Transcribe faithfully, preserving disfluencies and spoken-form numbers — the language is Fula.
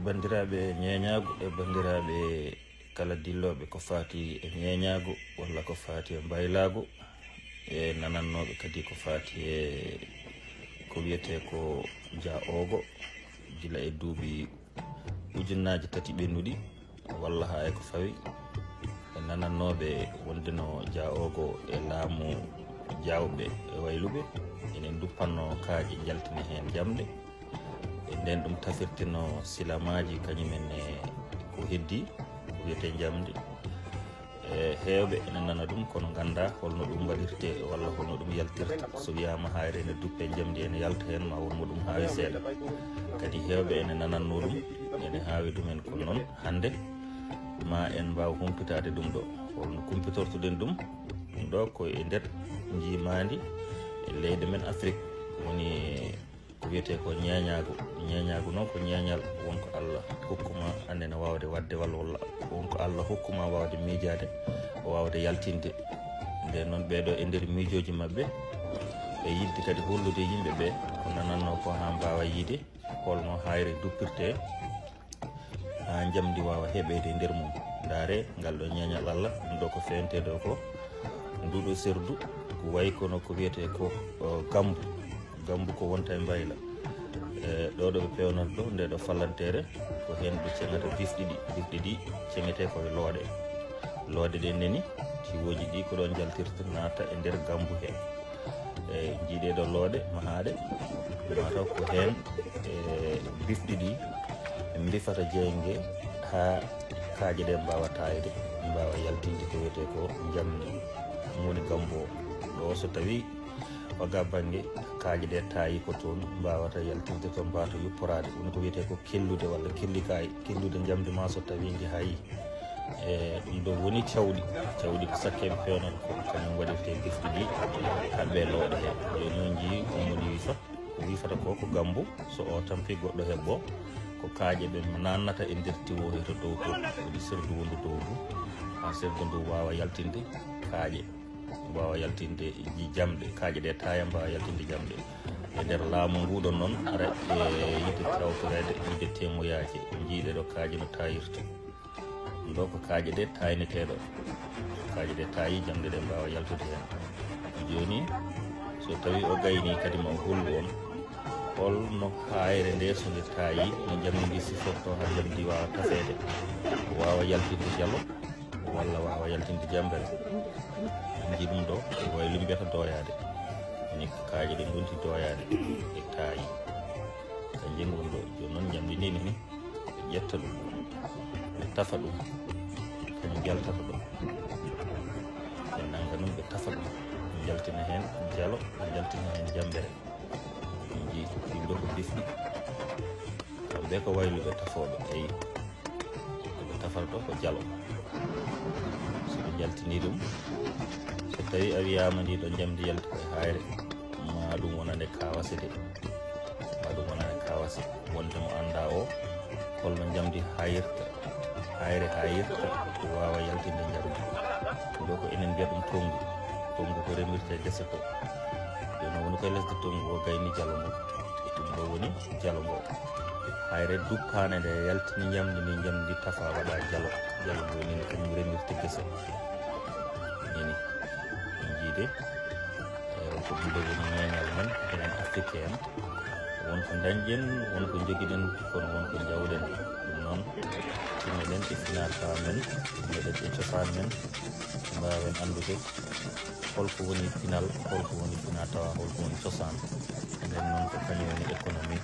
Banndiraaɓe ñeeñaagu e banndiraaɓe kala dillooɓe ko faati e ñeeñaagu walla ko faati e mbaylaagu, e nanannooɓe kadi ko faati e ko wiyetee ko Dia Ogo, gila e duuɓi ujunnaaji tati ɓennuɗi walla haa e ko fawi, e nanannooɓe wonde no Dia Ogo e laamu Diawɓe e Wayluɓe, enen duppatnoo kaaƴe, njaltina heen jamɗe. E ndeen ɗum tafirtino silamaaji kañum en e ko heddii, ko wiyetee njamndi. E heewɓe ene nana ɗum, kono nganndaa holno ɗum waɗirtee walla holno ɗum yaltirta. So wiyaama haayre ene duppee njamndi ene yalta heen, ma won mo ɗum haawi seeɗa. Kadi heewɓe ene nanannoo ɗum, ene haawi ɗum en. Kono noon hannde ma en mbaaw humpitaade ɗum ɗo. Holno kumpitortuɗen ɗum? Ɗum ɗo ko e nder njiimaandi e leyɗe men Afrik woni ko wiyetee ko ñeeñaagu. Ñeeñaagu noon ko ñeeñal won ko Allah hokkuma, aan ene waawde waɗde walla, walla won ko Allah hokkuma waawde miijaade, waawde yaltinde. Ndeen noon ɓee ɗo e nder miijooji maɓɓe, e yiɗde kadi hollude yimɓe ɓe ko nanannoo ko haa mbaawa yiide holno haayre duppirtee haa njamndi waawa heɓeede e nder mum. Ndaaree ngal ɗo ñeeñal Allah, ɗum ɗo ko feewntee ɗo ko nduɗo serdu, ko wayi kono ko wiyetee ko, o, gambu. Gambu ko wonta e mbayla. E, ɗo ɗo ɓe peewnata ɗo, nde ɗo fallanteere, ko heen ɓe ceŋata bifɗi ɗi. Bifɗi ɗi ceŋetee ko e looɗe. Looɗe ɗe neni, tiwooji ɗi ko ɗo njaltirta naata e nder gambu he. E, njiiɗee ɗo looɗe mahaaɗe, mataw ko heen, e, bifɗi ɗi mbifata jeynge haa kaaƴe ɗe mbaawa taayde, mbaawa yaltinde ko wiyetee ko njamndi, ɗum woni gambu o. Ɗo so tawii oga bannge kaaƴe ɗe taayi ko toon mbaawata yaltinde, toon mbaawata yupporaade. Woni ko wiyetee ko kellude walla kellikaay, kellude njamndi ma so tawii ndi hayi. E, ɗum ɗo woni cawɗi. Cawɗi ko sakkeeɓe peewnata ko kañum waɗirtee bifɗi ɗi, haɓɓee looɗe he. Jooni noon njii on woni wifa, ko wifata ko, ko gambu. So o tampi goɗɗo hebbo, ko kaaƴe ɓe naannata e nder tiwo he to dow to, woni serdu wondu dow ndu, haa serdu ndu waawa yaltinde kaaƴe, waawa yaltinde ji-, jamɗe, kaaƴe ɗe taaya mbaawa yaltinde jamɗe. E nder laamu nguɗon noon, ara e yiɗde tawtoreede, yiɗde temoyaaje, njiiɗe ɗo kaaƴe no taayirta. Ɗo ko kaaƴe ɗe taaynetee ɗo. Kaaƴe ɗe taayi, jamɗe ɗe mbaawa yaltude heen. Jooni, so tawii o gaynii kadi ma o hollu on, holno haayre nde so nde taayi, no njamndi ndi sifortoo haa njamndi waawa tafeede, waawa yaltinde jalo, walla waawa yaltinde jambere. Nji ɗum ɗo, ko wayi lumbeta dooyaade. Woni ko kaaƴe ɗe ngonti dooyaade, ɗe taayi. Kanjum ngon ɗo, jooni noon njamndi ndi nani, ɓe ƴetta ɗum, ɓe tafa ɗum, kañum jaltata ɗo. Ɓe nannga ɗum, ɓe tafa ɗum, ɓe njaltina heen jalo, ɓe njaltina heen jambere. Ɗum ji, ɗum ɗo ko bifɗi. Kamɓe ko wayluɓe tafooɓe, eyi. Ko ɓe tafata ɗo ko jalo. So ɓe njaltinii ɗum, so tawii a wiyaama ndi ɗo njamndi yalti koye haayre, ma ɗum wonande kaawase de. Ma ɗum wonande kaawase. Wonde mo anndaa o, holno njamndi haayirta, haayre haayirta, waawa yaltinde njamndi. Ɗo ko enen mbiyata ɗum tonngu. Tonngu ko remirta e gese ko. Jooni o woni koye lesdi tonngu, o gayni jalo ngo. Ɗum ɗo woni jalo ngo. Haayre duppaande nde yaltini njamndi ndi, njamndi ndi tafa waɗa jalo. Jalo ngo ni kañum remirta gese. Nani. En jiide, e, ko ɗum ɗo woni ñeeñal men, enen Afrique en. Won ko dañɗen, won ko njogiɗen, kono won ko njawɗen. Ɗum noon, tinnoɗen e finaa-tawaa men, tinnoɗen e cosaan men, mbaawen anndude holko woni pinal, holko woni finaa-tawaa, holko woni cosaan. Nden noon ko kañum woni économie.